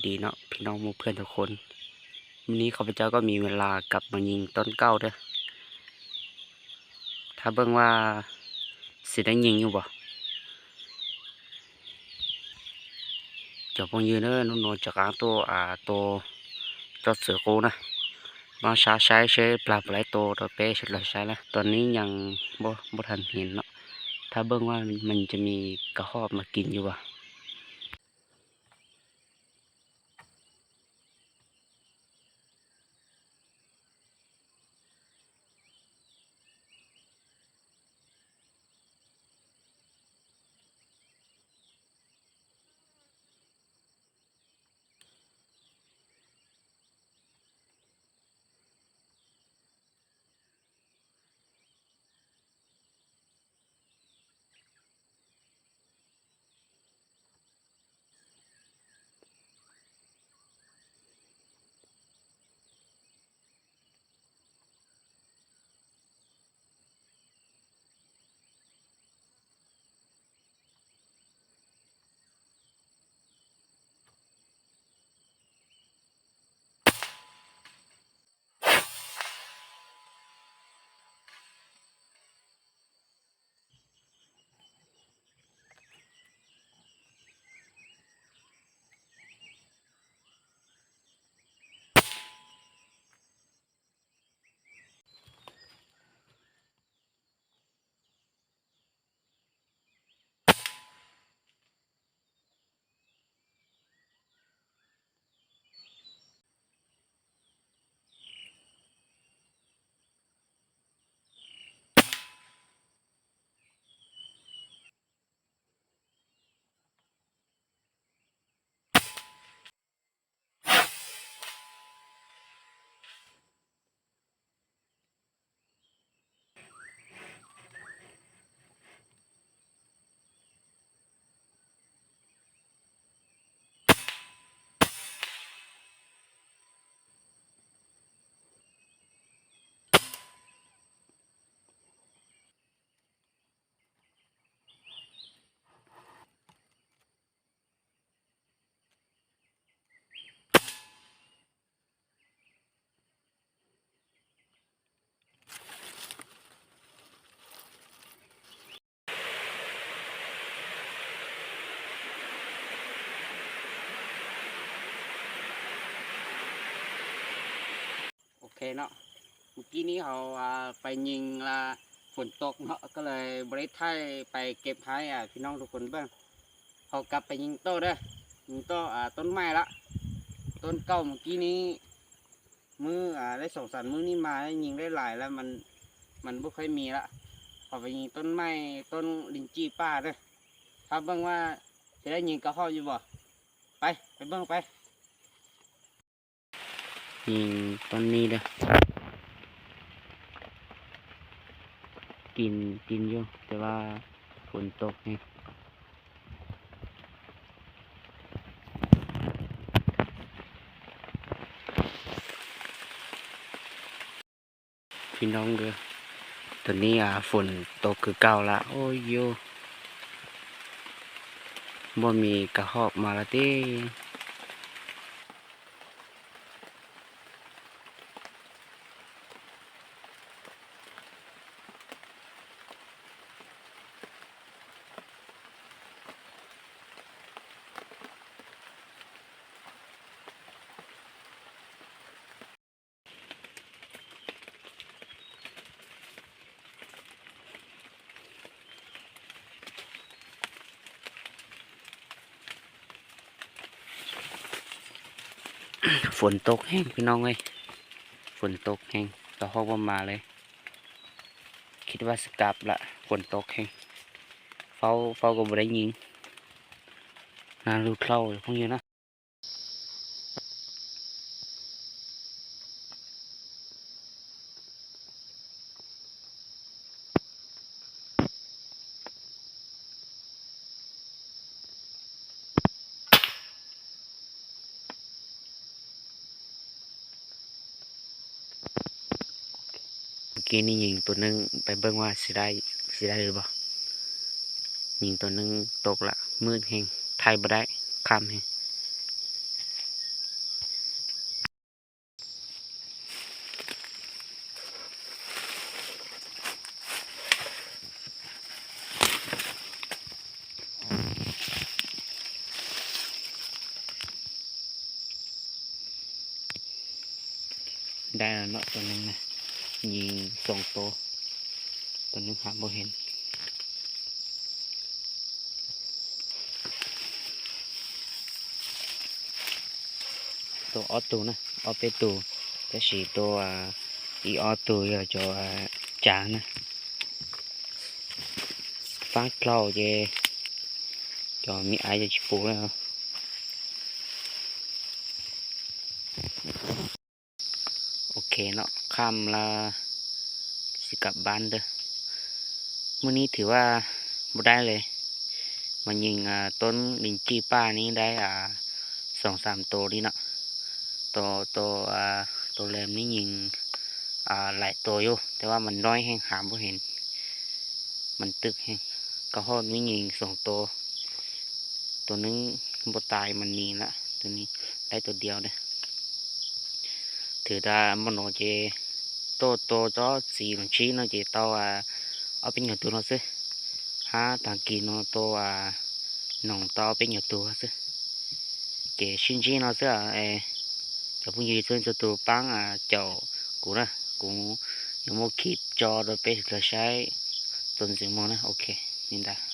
ດີເນາະ ພີ່ນ້ອງໝູ່ເພື່ອນທຸກຄົນ. ມື້ນີ້ຂ້າພະເຈົ້າກໍມີເວລາກັບມາຍິງຕົ້ນເກົ່າເດີ້. ຖ້າເບິ່ງວ່າຊິໄດ້ຍິງຢູ່ບໍ່. ຈອກເບິ່ງຢູ່ເດີ້ ໜູໆຈະກາງໂຕ ອາ ໂຕຈອດເສືອໂກນະ. ມາຊາໄຊເຊປາປະໄລໂຕ ໂຕເປເຊລາໄຊລະ. ຕອນນີ້ຍັງບໍ່ ບໍ່ທັນເຫັນເນາະ. ຖ້າເບິ່ງວ່າມັນຈະມີກະຮອບມາກິນຢູ່ບໍ່. ໂອເຄເນາະ ມື້ກີ້ນີ້ເຮົາ ອ່າ ໄປຍິງລະຝົນຕົກເນາະ ກໍເລີຍບໍ່ໄດ້ຖ່າຍໄປເກັບໃຫ້ ອ່າ ພີ່ນ້ອງທຸກຄົນເບິ່ງ. ເຮົາກັບໄປຍິງຕໍ່ເດີ້ ຍິງຕໍ່ ອ່າ ຕົ້ນໄມ້ລະ ຕົ້ນເກົ່າມື້ກີ້ນີ້ ມື້ ອ່າ ໄດ້ສອງສາມມື້ນີ້ມາ ໄດ້ຍິງໄດ້ຫຼາຍລະ ມັນ ມັນບໍ່ຄ່ອຍມີລະ. ເຮົາໄປຍິງຕົ້ນໄມ້ ຕົ້ນລິນຈີ່ປ່າເດີ້ ຖ້າເບິ່ງວ່າຊິໄດ້ຍິງກະຮອບຢູ່ບໍ່. ໄປ ໄປເບິ່ງໄປ. ຍິງຕົ້ນນີ້ເດີ້ ກິນ ກິນຢູ່ ແຕ່ວ່າຝົນຕົກແຮງ. ພີ່ນ້ອງເດີ ຕອນນີ້ ອ່າ ຝົນຕົກຄືເກົ່າລະ ໂອ້ຍໂຢ ບໍ່ມີກະຮອບມາລະຕິ. ຝົນຕົກແຮງພີ່ນ້ອງເອີຍ ຝົນຕົກແຮງ ກະຮອບບໍ່ມາເລີຍ. ຄິດວ່າຊິກັບລະ ຝົນຕົກແຮງ ເຝົ້າ ເຝົ້າກໍບໍ່ໄດ້ຍິງ ນາລູກເຂົ້າຢູ່ພຸ້ນຢູ່ນະ. ເມື່ອກີ້ນີ້ຍິງຕົວໜຶ່ງ ໄປເບິ່ງວ່າຊິໄດ້ ຊິໄດ້ຫຼືບໍ່. ຍິງຕົວໜຶ່ງຕົກລະ ມືດແຮງ ຖ່າຍບໍ່ໄດ້ ຄ່ຳແຮງ. ໄດ້ແລ້ວເນາະ ໂຕໜຶ່ງນະ ຍິງສອງໂຕ ໂຕໜຶ່ງຫາບໍ່ເຫັນ ໂຕອອໂຕນະ ອອເປໂຕ ແຕ່ສີໂຕ ອາ ອີອອໂຕ ຈອ ອາ ຈານະ ຟາງເລົ່າເຈ ຈອມີອາຍຈະປູແລ້ວ. ໂອເຄເນາະ ຄ່ຳລະ ຊິກັບບ້ານເດີ. ມື້ນີ້ຖືວ່າບໍ່ໄດ້ເລີຍ ມາຍິງ ອາ ຕົ້ນລິນຈີ່ປ່ານີ້ໄດ້ ອາ ສອງສາມໂຕນີ້ເນາະ. ໂຕ ໂຕ ອາ ໂຕແຫຼມນີ້ຍິງ ອາ ຫຼາຍໂຕຢູ່ ແຕ່ວ່າມັນນ້ອຍແຮງ ຫາບໍ່ເຫັນ ມັນຕຶກແຮງ. ກະຮອດມີຍິງສອງໂຕ ໂຕໜຶ່ງບໍ່ຕາຍ ມັນໜີລະ. ໂຕນີ້ໄດ້ໂຕດຽວເດີ. ຖືດາມະໂນເຈ ໂຕ ໂຕ ໂຕສີຫຼົງຊີເນາະ ເຈເຕົ້າ ອາ ເອົາໄປຫຍໍ້ຕູເນາະຊື່ ຫາທາງກິນເນາະ ໂຕ ອາ ໜອງເຕົ້າເອົາໄປຫຍໍ້ຕູຊື່ ເຈຊິນຈີເນາະຊື່ ເອ ເຈົ້າຜູ້ຍິງເຊີນໂຈຕູປັງ ອາ ເຈົ້າ ກູນະ ກູ ຍັງບໍ່ຄີບຈໍໂດຍເປສເຫຼືອໃຊ້ ຕົນຊິງໂມນະ ໂອເຄ ນິນດາ.